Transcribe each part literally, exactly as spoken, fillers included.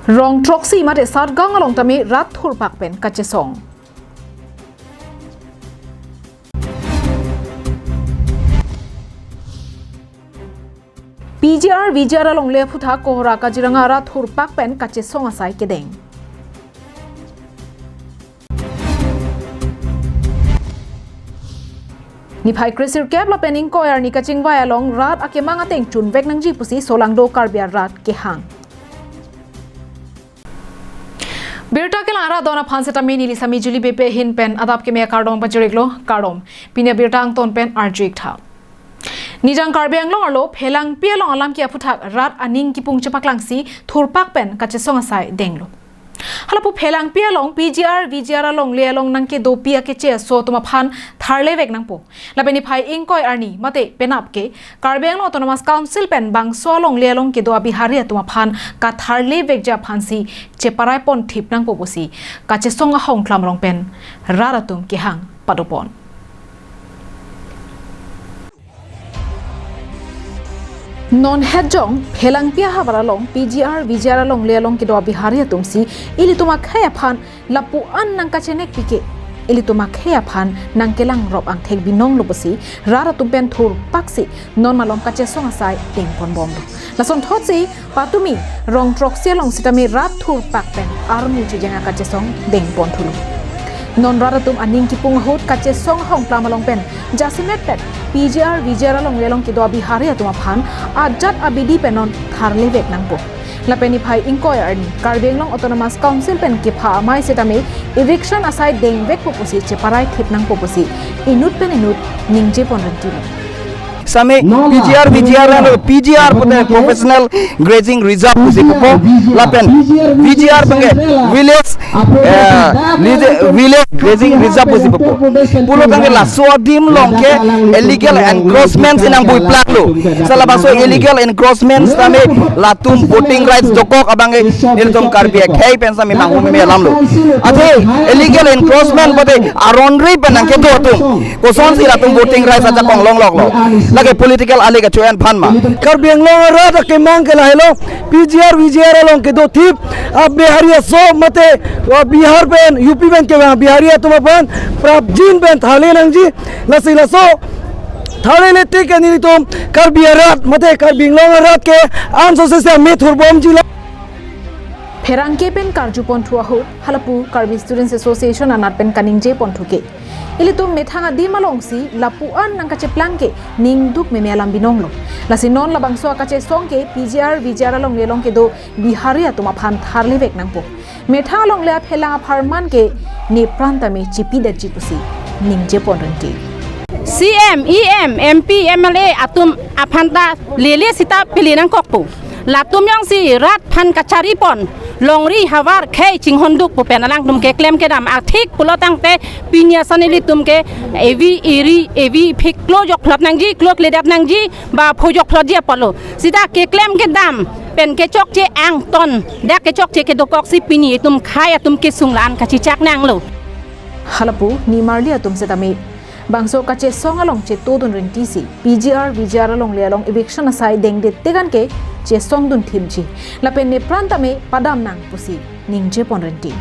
Rong throksi mate Satgaon along tame rat thurpak pen kachesong. P G R V G R alongle aphuthak Kohora Kaziranga rat thurpak pen kachesong asai kedeng. Niphai kresirkep lapen ingkoi arni kachingvai along rat akemang ateng chunvek nangji pusi solangdo Karbi arat kehang. Birta kelang arat don aphan setame neli Sami Juli Beypi ahin pen adap keme akardom pajiriklo, kardom. Pini abirta angton pen arju-ik tha. Nijang Karbi Anglong arlo Phelangpi along alam ke aphuthak rat aning kipung chepaklangsi thurpak pen kachesong asai denglo. Halapu Phelangpi along P G R V G R alongle along nangkedopi akeche aso atum aphan tharlevek nangpo. Lapen niphai ingkoi arni mate penap ke Karbi Anglong Autonomous Council pen bangso alongle along kedo a-Bihari atum aphan katharlevekji aphansi cheparai ponthip nangpo pusi kachesong ahongklam along pen rat atum kehang padopon. Non hetjong Phelangpi ahavar along P G R V G R alongle along kedo a-Bihari atumsi ilitum akhei aphan lapu-an nangkachenekpi ke, ilitum akhei aphan nangkelangrop angthek binonglo pusi rat atum pen thurpaksi non malom kachesong asai dengponbomlo. Lasonthotsi patumi rong throksi along sitame rat thurpak pen armu chejeng akachesong dengponthulo. Non rat atum aning kipung ahut kachesong ahongklam along pen jasemet pen P G R V G R alongle along kedo a-Bihari atum aphan ajat abidi pen non tharlevek nangpo. Lapen niphai ingkoi arni Karbi Anglong Autonomous Council pen kepha amei setame eviction asai dengvekpo pusi cheparai thip nangpo pusi inut pen inut ningje ponrentilo. Sami P G R, V G R ano, P G R pute Professional Grazing Reserve pusi pupo, lapen V G R abangke Village, eh, Village Grazing Reserve pusi pupo. Pulo tangte laso adim along ke illegal encroachment si nangbuiplaklo. Sa labangso illegal encroachment sitame latum voting rights dokok abangke nelitum Karbi akhei pen sami manghumeme alamlo. Athe illegal encroachment pute aron ri pen nangkedo atum kosonsi latum voting rights ajakong longloklo? Lake political ali kachoyan aphan ma? Karbi Anglong arat akemang ke lahelo, P G R, V G R along kedothip a-Bihari aso mate a-Bihar pen, U P pen kevang Bihari atum aphan prapjin pen tharle nangji, lasi laso tharlele tik ke nelitum Karbi arat mate Karbi Anglong arat ke ansose si amethur bomjilo. Pherangke pen karjuponthu ahut halapu Karbi Students Association anat pen kaningje ponthu ke, ilitum methang adim alongsi lapu-an nangkacheplang ke ningdukmeme alam binonglo. Lasi non labangso akachesong ke P G R V G R alongle along kedo Bihari atum aphan tharlevek nangpo. Methang alongle aphelang apharman ke nepran tame chipidetji pusi ningje ponrenti. C M, E M, M P, M L A atum aphan ta lele sita pili nangkokpo. Latum jongsi rat aphan kacharipon, longri havar khei chinghondukpo pen alangtum keklem kedam athik pulo tangte pini ason ilitum ke evi eri, evi phik klo jokphlot nangji, klo kledat nangji, ba pho jokphlotji apotlo. Sita keklem kedam pen kechokche angton, dak kechokche kedokoksi pini itum khei atum kesung la-an kachechak nanglo. Halapu nimarli atum setame bangso kachesong along chetodun rentisi P G R V G R alongle along eviction asai dengde tegan ke chesongdun thipji, lapen nepran tame padam nang pusi ningje ponrenti.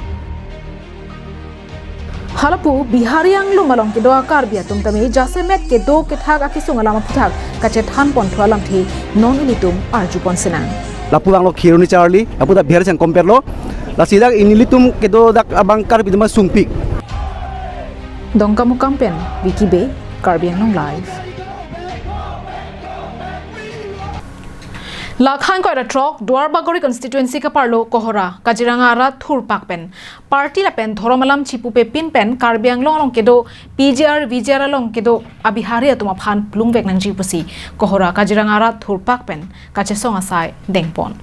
Halapu Bihari anglum along kedo a-Karbi atum tame jasemet kedo kethak akesung alam aphuthak kachethan ponthu alamthe non ilitum arjupon sinang. Lapu vanglo Kheroni Charli, lapu ta Bihari sang compare lo. Lasi dak nelitum kedo dak abang Karbi atum sungpik. Dongkamukam pen Vicky Bey, Karbi Anglong Live. Lakhan koira throk Duar Bagori constituency kaparlo Kohora Kaziranga arat thurpak pen party lapen dhorom alam chipupepin pen Karbi Anglong along kedo P G R V G R along kedo a-Bihari atum aphan plungvek nangji pusi Kohora Kaziranga arat thurpak pen kachesong asai dengpon.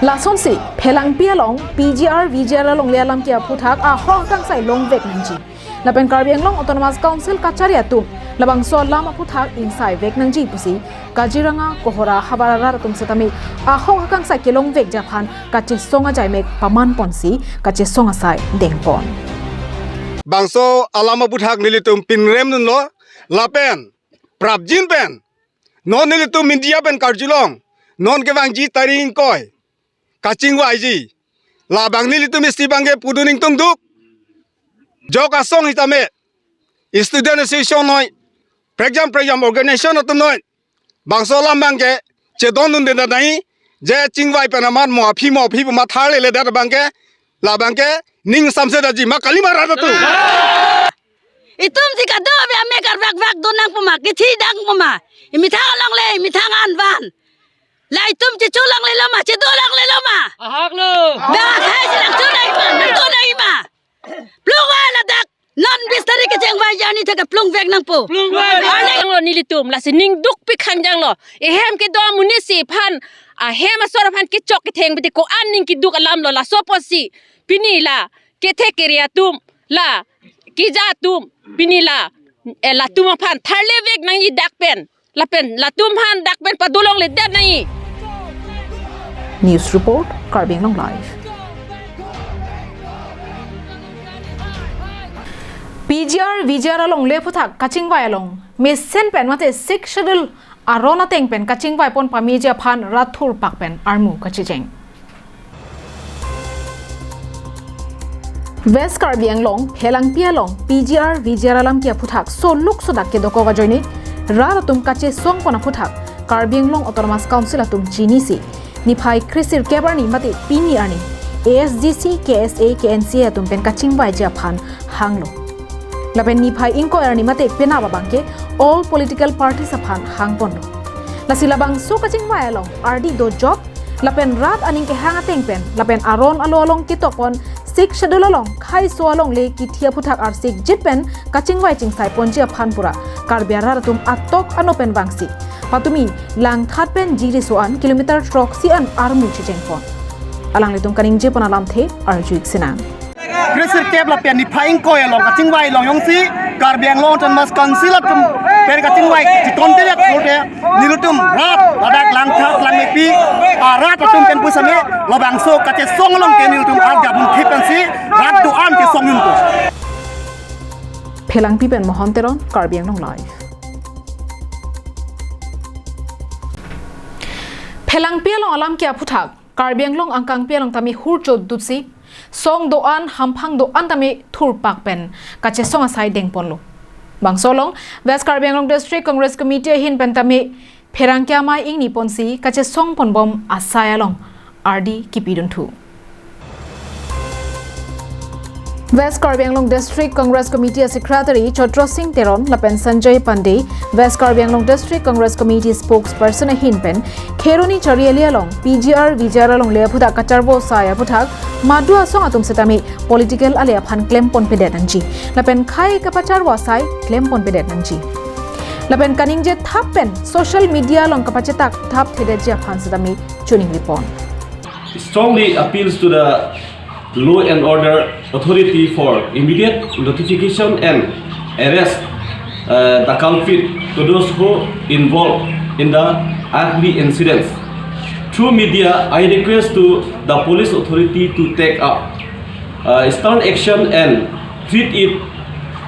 Lasonsi Phelangpi along P G R V G R alongle alam ke aphuthak ahok akangsai longvek nangji. Lapen Karbi Anglong Autonomous Council kachari atum labangso alam aphuthak ingsaivek nangji pusi Kaziranga Kohora havar arat atum setame ahok akangsai kelongvekji aphan kachesong ajaimek paman ponsi kachesong asai dengpon. Bangso alam aphuthak nelitum pinrem dunlo lapen prapjin pen Non nelitum media pen karjulong, non kevangji tarik ingkoi kachingvaiji. Labang nelitum isi abangke pudun ingtungduk. Jok asong sitame, student association noi, prekjam prekjam organization atum noi, bangso alam abangke chedondunde nai, je chingvai pen amat mo aphi mo aphi pu matha lele dat abangke, labangke ning samse daji ma kali ma rat atum. Itum si kado be ame karbak bak do nangpo ma, kithi dangpo ma. Imethang along le, imethang an van. La itum checho longle lo ma, chedo longle lo ma. Ahak lo. Ba hai si nangcho nai ma, nangdo nai ma. Plung vai ladak, non bis tarik kechengvai arni thek plung vek nangpo. Plung vai. Arni lo nelitum, lasi ning dukpik khangjang lo. Ehem kedo amonit si aphan, ahem asor aphan kechok ketheng bete ko-an ning keduk alam lo, laso apotsi pini la kethek kere atum, la keja atum, pini la, eh, latum aphan tharle vek nangji dak pen. Lapen latum aphan dak pen pado longledet nangji. News report, Karbi Anglong Live. P G R, V G R alongle aphuthak kachingvai along mesen pen mate Sixth Schedule aron ateng pen kachingvai pon pameji aphan rat thurpak pen armu kachecheng. West Karbi Anglong, Phelangpi along P G R, V G R alam ke aphuthak soluk sodak kedokok ajoine rat atum kachesong pon aphuthak Karbi Anglong Autonomous Council atum chinisi niphai kresirkep arni mate pini arni A S D C, K S A, K N C A atum pen kachingvaiji aphan hanglo. Lapen niphai ingkoi arni mate penap abangke all political parties aphan hangponlo. Lasi labangso kachingvai along ardi dojok, lapen rat aning kehang ateng pen, lapen aron alo along ketok pon Sixth Schedule along khaiso alongle kithi aphuthak arsikjit pen kachingvai chingsai ponji aphan pura Karbi arat atum atok ano pen vangsi patumi Langthat pen Jirisuan kilometer throksi an armu checheng pon. Alanglitum kaningje pon alamthe arju-ik sinang. Kresirkep lapen niphai ingkoi along kachingvai long jongsi Karbi Anglong Autonomous Council atum pen kachingvai chiton te yak kote nelitum rat ladak Langthat Langmepi arat atum pen pusitame labangso kachesong along ke nelitum arjabun thip pensi rat do-an chesong yun ko. Phelangpi pen Mohon Teron, Karbi Anglong Live. Phelangpi along alam ke aphuthak Karbi Anglong angkangpi along tame hurcho dutsi song do-an, hamphang do-an tame thurpak pen kachesong asai dengponlo. Bangso along West Karbi Anglong District Congress Committee ahin pen tame pherangke amei ingni ponsi kachesong ponbom asai along ardi kipidunthu. West Karbi Anglong District Congress Committee Secretary Chotro Sing Teron lapen Sanjay Pandey, West Karbi Anglong District Congress Committee spokesperson ahin pen Kheroni Chariali along P G R V G R alongle aphuthak kacharvo asai aphuthak madu asong atum setame political ale aphan klemponpedet nangji. Lapen khei kapacharvo asai klemponpedet nangji. Lapen kaningje thap pen social media along kapachetak thap thedetji aphan setame choningri pon. Strongly appeals to the law and order authority for immediate notification and arrest, uh, the culprit to those who involved in the ugly incidents. Through media, I request to the police authority to take up, uh, stern action and treat it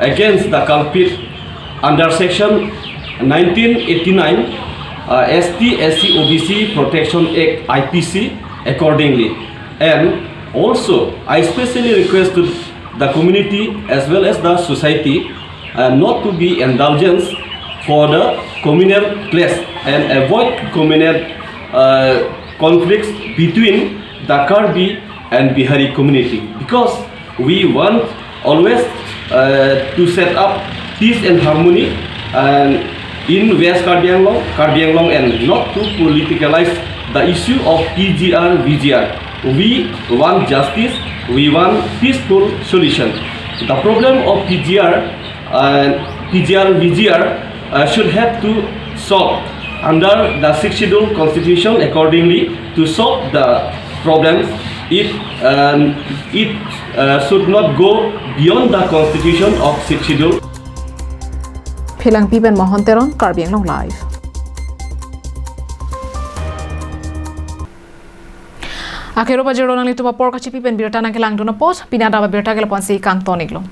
against the culprit under section nineteen eighty-nine, uh, S T, S C, O B C Protection Act, I P C, accordingly. And also, I specially request to the community as well as the society, uh, not to be indulgence for the communal clash and avoid communal, uh, conflicts between the Karbi and Bihari community, because we want always, uh, to set up peace and harmony and in West Karbi Anglong, Karbi Anglong, and not to politicalize the issue of P G R, V G R. We want justice, we want peaceful solution. The problem of P G R, uh, P G R, V G R, uh, should have to solve under the Sixth Schedule Constitution accordingly to solve the problems. It, um, it, uh, should not go beyond the constitution of Sixth Schedule. Phelangpi pen Mohon Teron, Karbi Anglong Live. Akero pajirlo nanglitum apor kachipi pen birta nangkelangdun apot, pini adap abirta ke lapu-ansi kangton-iklo.